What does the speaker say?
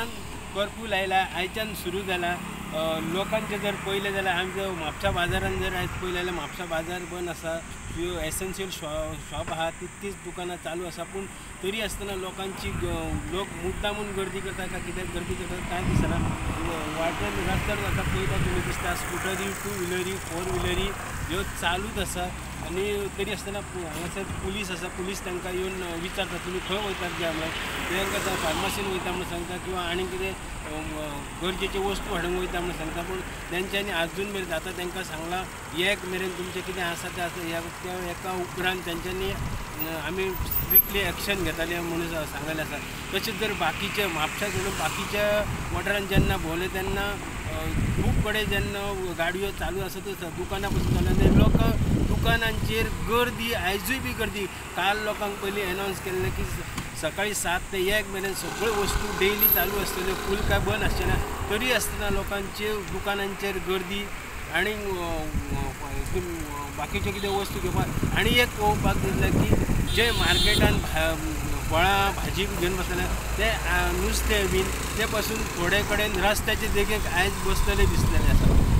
बाजारान कर्फ्यू लायला आयच्यान सुरू जाला. लोकांचे जर पळयलें जाल्यार आमच्या म्हापसा बाजारान जर आयज पळयलें जाल्यार म्हापसा बाजार बंद आसा. फ्यू एसेन्शियल शॉप आहा तितलीच दुकानां चालू आसा, पूण तरी आसतना लोकांची लोक मुद्दामून गर्दी करता काय कित्याक गर्दी करता कांय दिसना. वाटेन रस्त्यार आतां पळयता तुमी दिसता स्कुटरी, टू व्हिलरी, फोर व्हिलरी ह्यो चालूच आसा. आनी तरी आसतना हांगासर पुलीस आसा, पुलीस तांकां येवन विचारता तुमी खंय वयतात काय म्हणून. ते तांकां फार्मासीन वयता म्हणून सांगता किंवा आनी कितें गरजेच्यो वस्तू हाडूंक वयता म्हणून सांगता, पूण तेंच्यांनी आजून मेरेन आतां तांकां सांगलां एक मेरेन तुमचें कितें आसा तें आसा. ह्या त्या एका उपरांत तेंच्यांनी आमी स्ट्रिक्टली एक्शन घेतले म्हणून सांगलेलें आसा. तशेंच जर बाकीचे म्हापशा सोडून बाकीच्या वाठारान जेन्ना भोंवले तेन्ना खूब कडेन जेन्ना गाडयो चालू आसा त्यो दुकानां पसून चालू आनी लोक दुकानांचेर गर्दी, आयजूय बी गर्दी. काल लोकांक पयलीं एनावन्स केल्लें की सकाळी 7 ते 1 मेरेन सगळ्यो वस्तू डेली चालू आसतल्यो, फूल काय बंद आसचें ना. तरी आसतना लोकांचे दुकानांचेर गर्दी आनी बाकीच्यो कितें वस्तू घेवपाक. आनी एक पळोवपाक दिसलें की जे मार्केटान फळां भाजी घेवन बसतले ते नुस्तें बीन ते पासून थोडे कडेन रस्त्याचे देगेक आयज बसतले दिसलेले आसा.